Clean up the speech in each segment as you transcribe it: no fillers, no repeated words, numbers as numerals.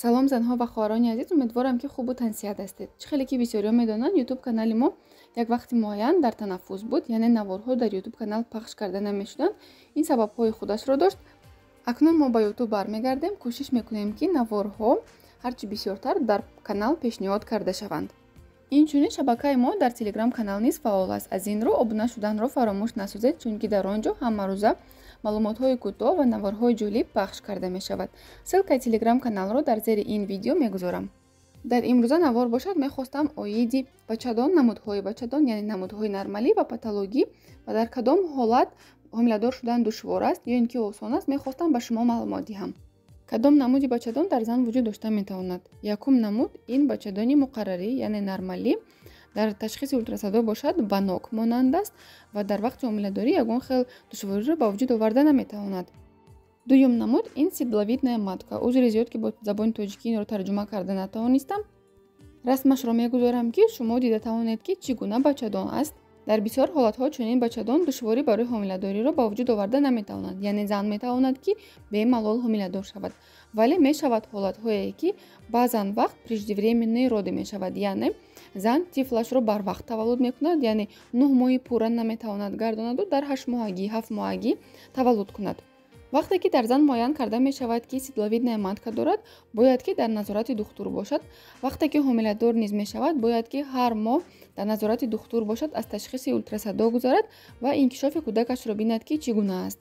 Салом, занҳо ва хоҳарони азиз! Умедворам, ки хубу тансиҳат ҳастед. Чӣ хеле ки бисёриҳо медонанд, Ютуб канали мо як вақти муайян дар танаффус буд, яъне наворҳо дар Ютуб канал пахш карда намешуданд. Ин сабабҳои худашро дошт. Акнун мо ба Ютуб бармегардем, кӯшиш мекунем, ки наворҳо ҳарчи бисёртар дар канал пешниҳод карда шаванд. Инчунин шабакаи мо дар Телеграм канал низ фаъол аст. Аз ин рӯ обуна шуданро фаромӯш насозед, чунки дар он ҷо ҳамарӯза маълумотҳои кӯтоҳ ва наворҳои ҷолиб пахш карда мешавад. Ссылкаи Телеграм каналро дар зери ин видео мегузорам. Дар имрӯза навор бошад, мехостам оиди бачадон, намудҳои бачадон, яъне намудҳои нормалӣ ва патологӣ ва дар кадом ҳолат ҳомиладор шудан душвор аст ё ин ки осон аст, мехостам ба шумо маълумот диҳам. Кадом намуди бачадон дар зан вуҷуд дошта метавонад? Якум намуд ин бачадони муқаррарӣ, яъне нормалӣ. Дар ташхиси ултрасадо бошад, ба нок монанд аст ва дар вақти ҳомиладорӣ ягон хел душвориро ба вуҷуд оварда наметавонад. Дуюм намуд ин седловидная матка. Узри зиёд, ки бо забони тоҷикӣ инро тарҷума карда натавонистам. Расмашро мегузорам, ки шумо дида тавонед, ки чӣ гуна бачадон аст. Дар бисёр ҳолатҳо чунин бачадон душворӣ барои ҳомиладориро ба вуҷуд оварда наметавонад, яъне зан метавонад, ки бемалол ҳомиладор шавад. Вале мешавад ҳолатҳое, ки баъзан вақт преждевременные роды мешавад, яъне зан тифлашро барвақт таваллуд мекунад, яъне 9 моҳи пурра наметавонад гардонаду дар 8 моҳагӣ, 7 моҳагӣ таваллуд кунад. Вақте ки дар зан муайян карда мешавад, ки седловидная матка дорад, бояд ки дар назорати духтур бошад. Вақте ки ҳомиладор низ мешавад, бояд ки ҳар моҳ дар назорати духтур бошад, аз ташхиси ултрасадо гузарад ва инкишофи кӯдакашро бинад, ки чӣ гуна аст.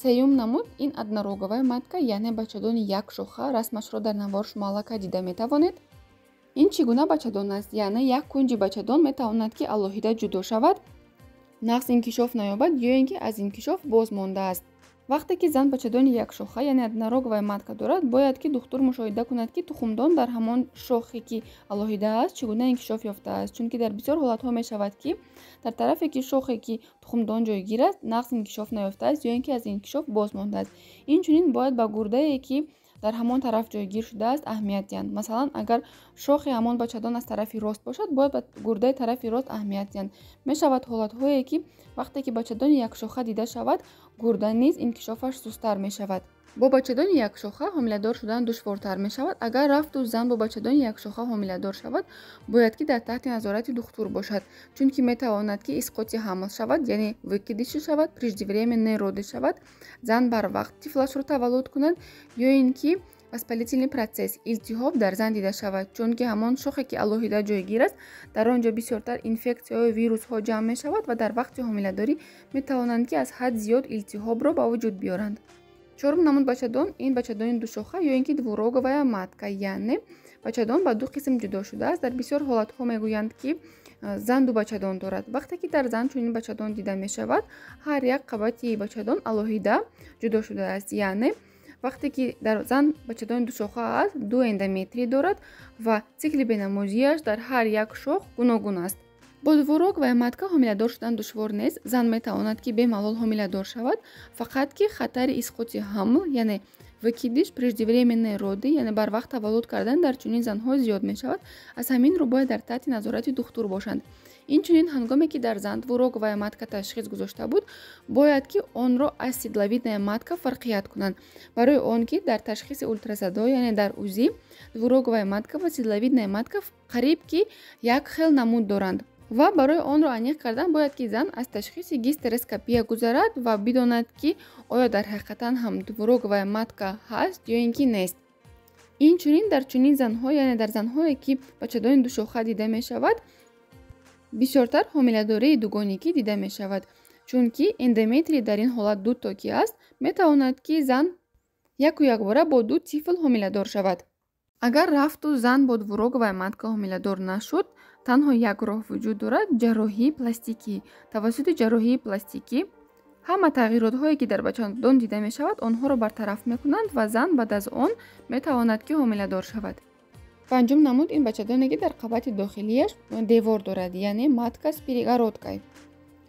Сеюм намуд ин однороговая матка, яъне бачадони як шоха. Расмашро дар навор шумо аллакай дида метавонед. Ин чӣ гуна бачадон аст? Яъне як кунҷи бачадон метавонад, ки алоҳида ҷудо шавад, нағз инкишоф наёбад ё ин ки аз инкишоф боз мондааст. Вақте ки зан бачадони якшоха, яъне однороговая матка дорад, бояд ки духтур мушоҳида кунад, ки тухмдон дар ҳамон шохе, ки алоҳида аст, чӣ гуна инкишоф ёфтааст, чунки дар бисёр ҳолатҳо мешавад, ки дар тарафе ки шохе, ки тухмдон ҷойгир аст, нағз инкишоф наёфтааст ё ин ки аз инкишоф боз мондааст. Инчунин бояд ба гурдае, ки дар ҳамон тараф ҷойгир шудааст, аҳамият диҳанд. Масалан, агар шохи ҳамон бачадон аз тарафи рост бошад, бояд ба гурдаи тарафи рост аҳамият диҳанд. Мешавад ҳолатҳое, ки вақте ки бачадони якшоха дида шавад, гурда низ инкишофаш сусттар мешавад. Бо бачадони якшоха ҳомиладор шудан душвортар мешавад. Агар рафту зан бо бачадони якшоха ҳомиладор шавад, бояд ки дар таҳти назорати духтур бошад, чунки метавонад, ки исқоти ҳамл шавад, яъне выкидыши шавад, преждевременные роды шавад, зан барвақт тифлашро таваллуд кунад ё ин ки воспалительный процесс, илтиҳоб дар зан дида шавад, чунки ҳамон шохе, ки алоҳида ҷойгир аст, дар он ҷо бисёртар инфексияҳою вирусҳо ҷамъ мешавад ва дар вақти ҳомиладорӣ метавонанд, ки аз ҳад зиёд илтиҳобро ба вуҷуд биёранд. Чорум намуд бачадон ин бачадони душоха ё ин ки двуроговая матка, яъне бачадон ба ду қисм ҷудо шудааст. Дар бисёр ҳолатҳо мегӯянд, ки зан ду бачадон дорад. Вақте ки дар зан чунин бачадон дида мешавад, ҳар як қабати бачадон алоҳида ҷудо шудааст, яъне вақте ки дар зан бачадони душоха аст, ду эндометрий дорад ва цикли бенамозиаш дар ҳар як шох гуногун аст. Бо двуроговая матка ҳомиладор шудан душвор нест. Зан метавонад, ки бемалол ҳомиладор шавад, фақат ки хатари исқоти ҳамл, яъне выкидыш, преждевременные роды, яъне барвақт таваллуд кардан дар чунин занҳо зиёд мешавад. Аз ҳамин рӯ бояд дар таҳти назорати духтур бошанд. Инчунин, ҳангоме ки дар зан двуроговая матка ташхис гузошта буд, бояд ки онро аз седловидная матка фарқият кунанд, барои он ки дар ташхиси ултрасадо, яъне дар УЗИ, двуроговая матка ва седловидная матка қариб ки як хел намуд доранд ва барои онро аниқ кардан бояд, ки зан аз ташхиси гистероскопия гузарад ва бидонад, ки оё дар ҳақиқатан ҳам двуроговая матка ҳаст ё ин ки нест. Инчунин дар чунин занҳо, яъне дар занҳое, ки бачадони душоха дида мешавад, бисёртар ҳомиладории дугоникӣ дида мешавад, чунки эндометрий дар ин ҳолат дуто ки аст, метавонад, ки зан яку якбора бо ду тифл ҳомиладор шавад. Агар рафту зан бо двуроговая матка ҳомиладор нашуд, танҳо як роҳ вуҷуд дорад: ҷарроҳии пластикӣ. Тавассути ҷарроҳии пластикӣ ҳама тағйиротҳое, ки дар бачадон дида мешавад, онҳоро бартараф мекунанд ва зан баъд аз он метавонад, ки ҳомиладор шавад. Панҷум намуд ин бачадоне, ки дар қабати дохилияш девор дорад, яъне матка с перегородкой.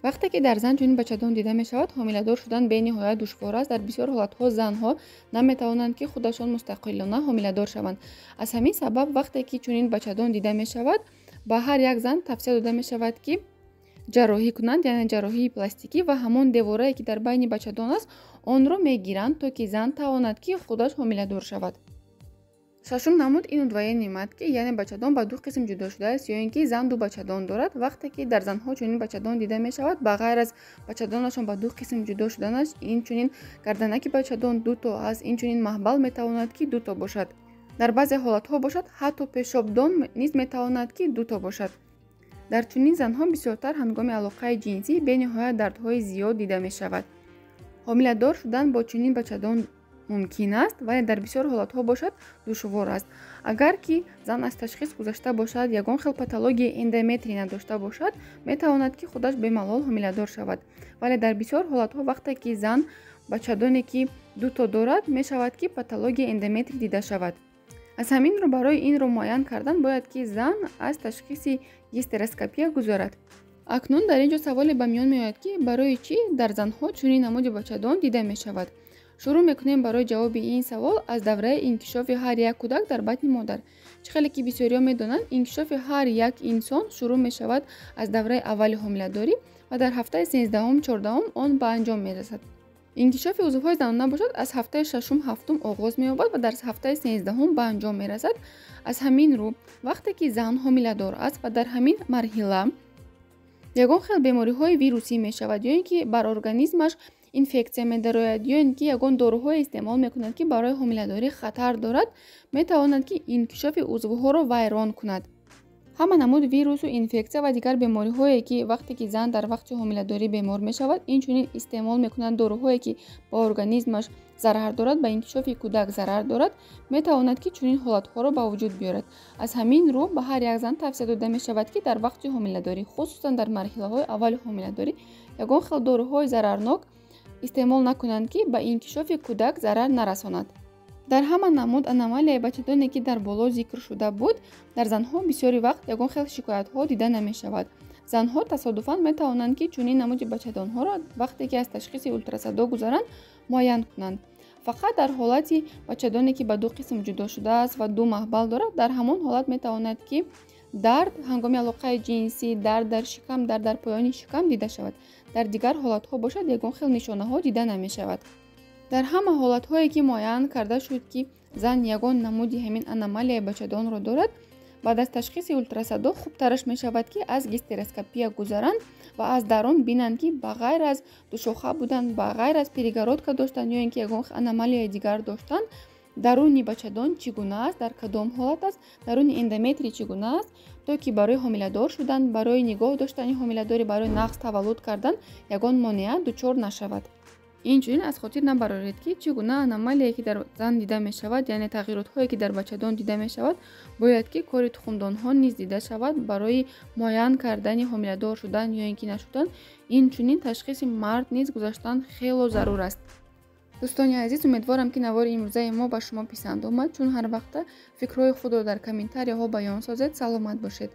Вақте ки дар зан чунин бачадон дида мешавад, ҳомиладор шудан бениҳоят душвор аст. Дар бисёр ҳолатҳо занҳо наметавонанд, ки худашон мустақилона ҳомиладор шаванд. Аз ҳамин сабаб, вақте ки чунин бачадон дида мешавад, ба ҳар як зан тавсия дода мешавад, ки ҷарроҳӣ кунанд, яъне ҷарроҳии пластикӣ, ва ҳамон деворае, ки дар байни бачадон аст, онро мегиранд, то ки зан тавонад, ки худаш ҳомиладор шавад. Шашум намуд ин удвоение матки, яъне бачадон ба ду қисм ҷудо шудааст, ё ин ки зан ду бачадон дорад. Вақте ки дар занҳо чунин бачадон дида мешавад, ба ғайр аз бачадонашон ба ду қисм ҷудо шуданаш, инчунин гарданаки бачадон дуто аст, инчунин маҳбал метавонад, ки дуто бошад. Дар баъзе ҳолатҳо бошад, ҳатто пешобдон низ метавонад, ки дуто бошад. Дар чунин занҳо бисёртар ҳангоми алоқаи ҷинсӣ бениҳоят дардҳои зиёд дида мешавад. Ҳомиладор шудан бо чунин бачадон мумкин аст, вале дар бисёр ҳолатҳо бошад, душвор аст. Агар ки зан аз ташхис гузашта бошад, ягон хел патологияи эндометрий надошта бошад, метавонад, ки худаш бемалол ҳомиладор шавад. Вале дар бисёр ҳолатҳо, вақте ки зан бачадоне ки дуто дорад, мешавад, ки патологияи эндометрий дида шавад. Аз ҳамин рӯ барои инро муайян кардан бояд, ки зан аз ташхиси гистероскопия гузарад. Акнун дар ин ҷо саволе ба миён меояд, ки барои чӣ дар занҳо чунин намуди бачадон дида мешавад. Шурӯъ мекунем барои ҷавоби ин савол аз давраи инкишофи ҳар як кӯдак дар батни модар. Чӣ хеле ки бисёриҳо медонанд, инкишофи ҳар як инсон шурӯъ мешавад аз давраи аввали ҳомиладорӣ ва дар ҳафтаи 13-ум, 14-ум он ба анҷом мерасад. Инкишофи узвҳои занона бошад, аз ҳафтаи 6-ум, 7-ум оғоз меёбад ва дар ҳафтаи 13-ум ба анҷом мерасад. Аз ҳамин рӯ вақте ки зан ҳомиладор аст ва дар ҳамин марҳила ягон хел бемориҳои вирусӣ мешавад, ё ин ки бар организмаш инфексия медарояд, ё ин ки ягон доруҳое истеъмол мекунад, ки барои ҳомиладорӣ хатар дорад, метавонад, ки инкишофи узвҳоро вайрон кунад. Ҳама намуд вирусу инфексия ва дигар бемориҳое, ки вақте ки зан дар вақти ҳомиладорӣ бемор мешавад, инчунин истеъмол мекунад доруҳое, ки ба организмаш зарар дорад, ба инкишофи кӯдак зарар дорад, метавонад, ки чунин ҳолатҳоро ба вуҷуд биёрад. Аз ҳамин рӯ ба ҳар як зан тавсия дода мешавад, ки дар вақти ҳомиладорӣ, хусусан дар марҳилаҳои аввали ҳомиладорӣ, ягон хел доруҳои зарарнок истеъмол накунанд, ки ба инкишофи кӯдак зарар нарасонад. Дар ҳама намуд аномалияи бачадоне, ки дар боло зикр шуда буд, дар занҳо бисёри вақт ягон хел шикоятҳо дида намешавад. Занҳо тасодуфан метавонанд, ки чунин намуди бачадонҳоро вақте ки аз ташхиси ултрасадо гузаранд, муайян кунанд. Фақат дар ҳолати бачадоне, ки ба ду қисм ҷудо шудааст ва ду маҳбал дорад, дар ҳамон ҳолат метавонад, ки дард ҳангоми алоқаи ҷинсӣ, дард дар шикам, дард дар поёни шикам дида шавад. Дар дигар ҳолатҳо бошад, ягон хел нишонаҳо дида намешавад. Дар ҳама ҳолатҳое, ки муайян карда шуд, ки зан ягон намуди ҳамин аномалияи бачадонро дорад, баъд аз ташхиси ултрасадо хубтараш мешавад, ки аз гистероскопия гузаранд ва аз дарун бинанд, ки ба ғайр аз душоха будан, ба ғайр аз перегородка доштан ё ин ки ягон аномалияи дигар доштан, даруни бачадон чӣ гуна аст, дар кадом ҳолат аст, даруни эндометрий чӣ гуна аст, то ки барои ҳомиладор шудан, барои нигоҳ доштани ҳомиладорӣ, барои нағз таваллуд кардан ягон монеа дучор нашавад. Инчунин аз хотир набароред, ки чӣ гуна аномалие ки дар зан дида мешавад, яъне тағйиротҳое ки дар бачадон дида мешавад, бояд, ки кори тухмдонҳо низ дида шавад барои муайян кардани ҳомиладор шудан ё ин ки нашудан. Инчунин ташхиси мард низ гузаштан хело зарур аст. Дӯстони азиз, умедворам, ки навори имрӯзаи мо ба шумо писанд омад. Чун ҳар вақта фикрҳои худро дар комментарияҳо баён созед. Саломат бошед.